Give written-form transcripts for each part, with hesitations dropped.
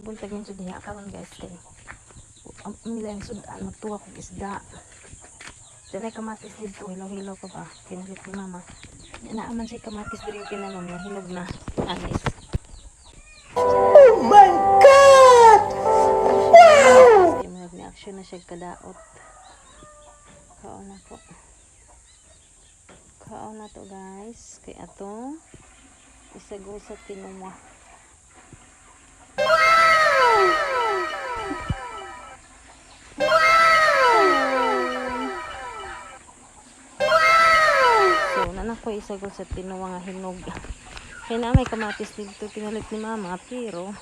Buntag yung diha karon, guys, kay ang nila yung sudan magtuwa kog isda. Diyan ay kamatis dito, hilaw-hilaw pa ba? Pinalit ni mama. Naaman siya kamatis diri tinanom na hinog na anis. Oh my God! Wow! Kay murag ni action na siya kadaot. Kaon na po. Kaon na to, guys. Kay atong isagol sa tinuwa. So, nana ko isagol sa tinuwa nga hinog. Kaya na may kamatis dito pinalit ni mama, pero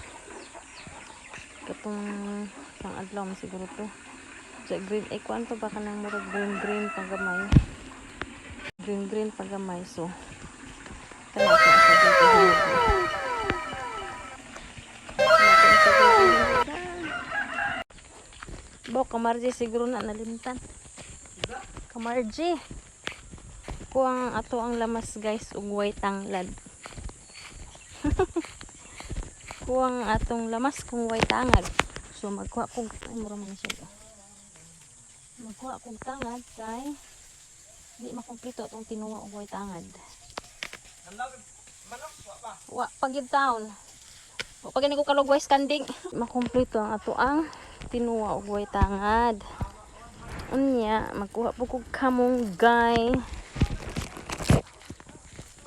katong isang adlaw man siguro to. Sa green, eh kuan pa ba kanang murag green green pa gamay. Green green pa gamay, so kana ko isagol ko hinog na. Kana ko isagol ko hinog na. Bo, kamarji siguro na nalimtan. Kamarji. Kuang ato ang lamas, guys, ug way tanglad. Kuang atong lamas kung way tangad. So magkuha kog, ay, mura man siya. Magkuha kog tangad kay di makumpleto atong tinuwa og way tangad. Wa pagid town. Wa pa gani ko kalugway kanding. Makumpleto ang ato ang tinuwa og way tangad. Unya, magkuha po kog kamunggay.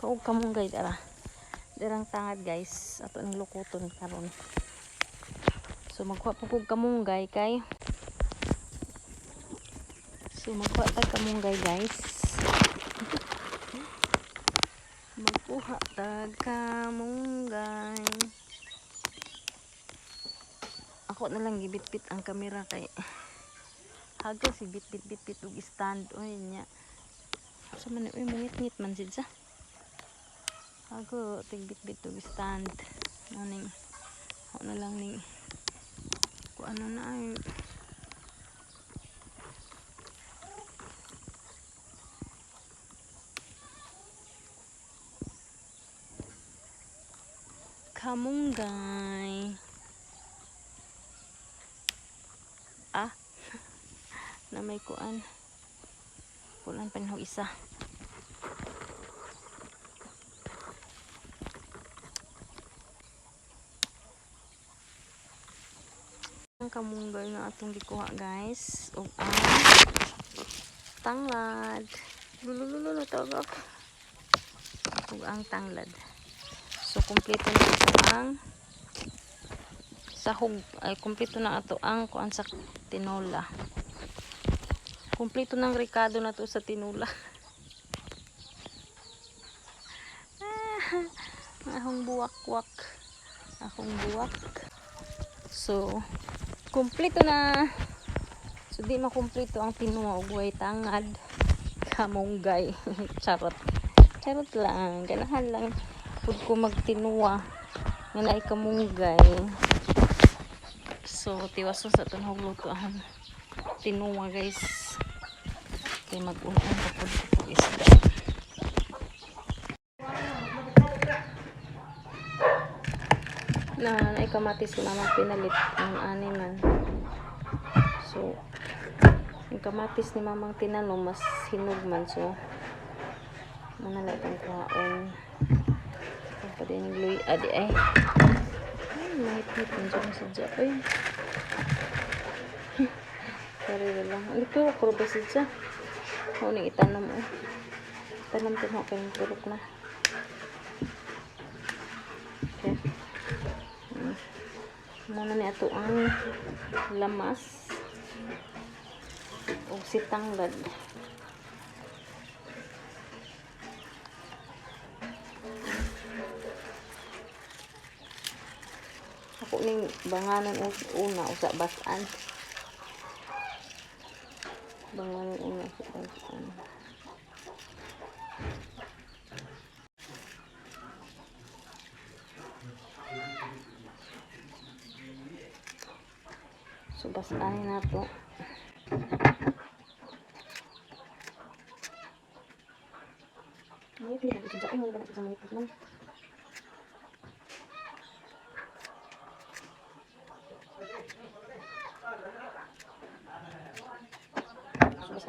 Kaog kamunggay dara. Dirang tangad, guys. Ato ning lukuton karon. So magkuha po kog kamunggay kay So magkuha tag kamunggay, guys. Magkuha tag kamunggay. Ako na lang gibitbit ang kamera kay hago si bitbit bitbit og stand oy nya. Sa man uy mungit-ngit man sid sa. Hago tig bitbit og stand. Ano ako na lang ning kung ano na ay kamunggay. Ah, na may kuan. Kulan pa niyo isa. Ang kamunggay na atong gikuha, guys, ug ang tanglad. Lulululu tawag ako. Ug ang tanglad. So kumpleto na ito ang sahog, ay, kumpleto na ato ang kuan sa tinola. Kumpleto ng rekado na to sa tinula. Ah, akong buwak-wak. Akong buwak. So, kumpleto na. So, di makumpleto ang tinuwa og way tangad. Kamunggay. Charot. Charot lang. Ganahan lang pud ko magtinuwa nga naay kamunggay. So, tiwaso sa itong luto ang tinuwa, guys. Kay mag-unang pa pud ko pug isda. Na naay kamatis si mama pinalit ang ani man. So, yung kamatis ni mamang tinanom mas hinog man, so muna na itong kuhaon. Ang pa din luy adi ay. Ay, mahit-hit man dyan sa dyan. Ay. Sorry lang. Hindi ko ko ba siya. Ako ning itanom oh. Tanom din ako kayong turok na. Okay. Muna ni ato ang lamas o si tanglad. Ako ning banganan una usa basan. Banganan una sa basan. So basahin na to. Ay, wala ba na sa mga man.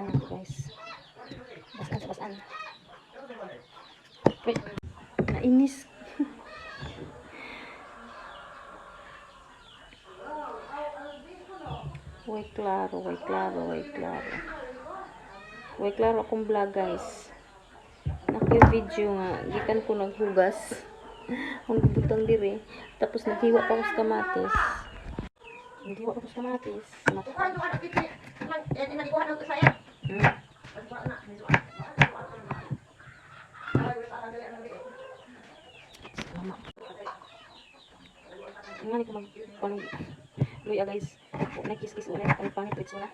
Basan ako, guys. Basan sa basan. Wait. Nainis. Way klaro, way klaro, way klaro. Way klaro akong vlog, guys. Naku video nga gikan ko naghugas. Ang butang diri. Tapos naghiwa pa ko sa kamatis. Naghiwa pa ko sa kamatis. Salamat. Nga ni ko mag panog luya, guys. Wa na kiss-kiss, wala na pangit, diretso na.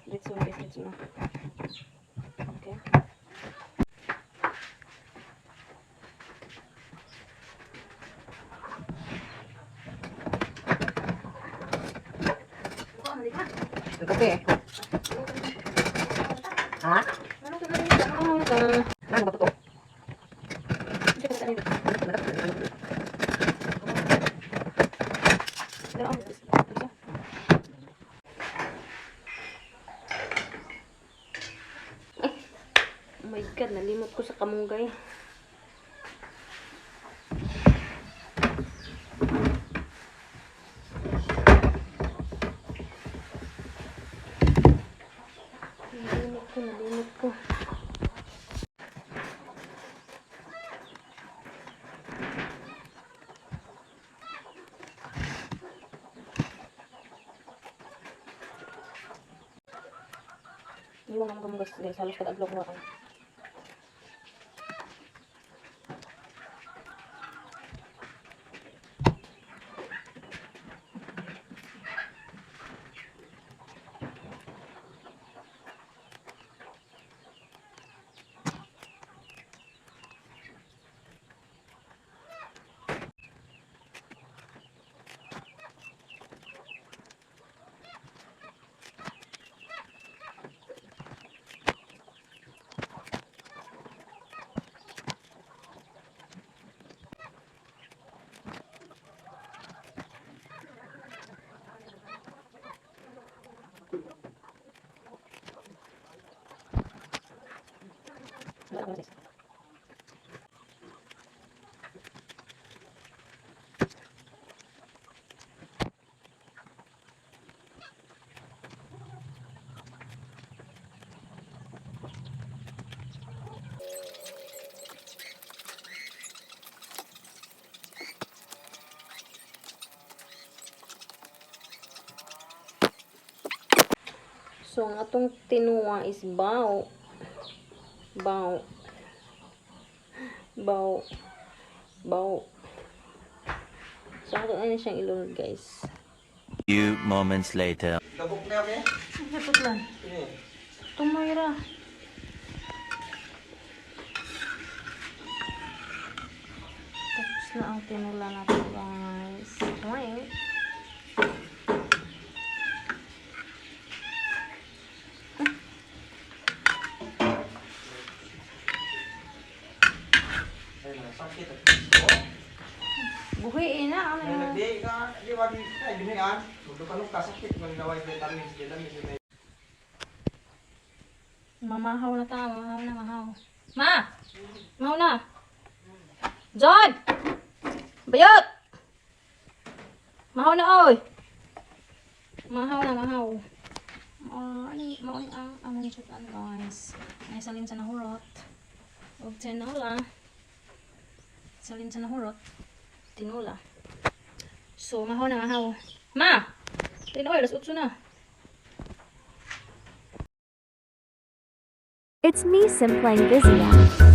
Diretso na, guys, diretso na. Okay. Ang kape. Ha? Ano ka Ano ka? Ano ba to? Ano ka? Pero ang isa. Ay! Oh my God, nalimot ko sa kamunggay. Nalimot ko, nalimot ko. Iwan ang kamunggay, guys. Halos kada-adlaw ko na. Wala akong guys. So, ang atong tinuwa is bao. Bao. Bao. Bao. So, ato na siyang ilunod, guys. Few moments later. Dabok na kami. Lapot lang. Tumoy ra. Tapos na ang tinula natin, guys. Tumoy. Ayun na, sakit. Buhi na. Ano Ay, yun? nagdi ka, di wag ay ginian. Magdukanong ka sakit man gaway vitamins, vitamins may. Mamahaw na ta. Mamahaw na, mahaw. Ma! Mahaw na! John! Bayot! Mahaw na, oy! Mahaw na, mahaw. Ano, mauni ang among sutan, guys. Ay, salin sa nahurot. Og tinola. Salin sa nahurot. Tinola. So, mahaw na, mahaw. Ma! Tinoy, alas 8 na. It's me, Simplang Vizia.